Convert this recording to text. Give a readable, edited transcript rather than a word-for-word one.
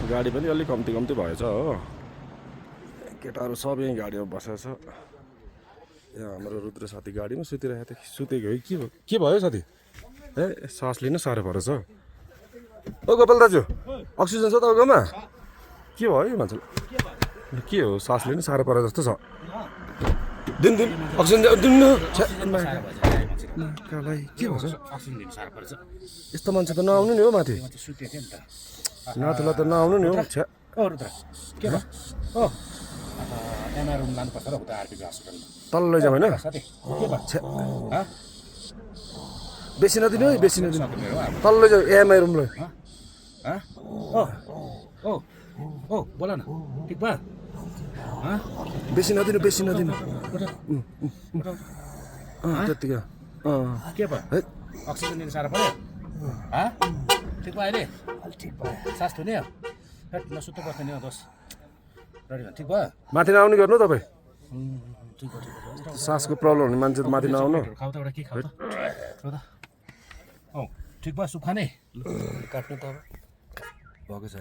गाडी पनि अलिक कम्ती कम्ती भएछ हो। केटाहरू सब यहीँ गाडीमा बसेको छ। यहाँ हाम्रो रुद्र साथी गाडीमा सुतिरहेको थियो। सुतेको है के भयो साथी? ए सास लिनु साह्रो परेछ। ओ गोपाल दाजु अक्सिजन छ तपाईँकोमा? के भयो यो मान्छेलाई? के हो सास लिनु साह्रो परे जस्तो छ। दिन अक्सिजन दिनु के भन्छ? यस्तो मान्छे त नआउनु नि हो माथि। नातिलाई त नआउनु नि हो। तल लैजाउँ होइन? बेसी नदिनु है बेसी नदिनु। तल लैजाउँ एएमआई रुमलाई। बोला न ठिक भयो? बेसी नदिनु बेसी नदिनु। त्यतिकै के भयो? अक्सिजन लिनु साह्रो पऱ्यो? ठिक भयो अहिले? ठिक भयो। सास धुने हो? नसुत्नु पर्छ नि दोष। ठिक भयो? माथि नआउनु गर्नु तपाईँ। ठिक भयो। सासको प्रब्लम हुने मान्छे त माथि नआउनु। खाऊ त एउटा के खाऊ त? ठिक भयो सुप खाने? काट्नु त अब भएको छ।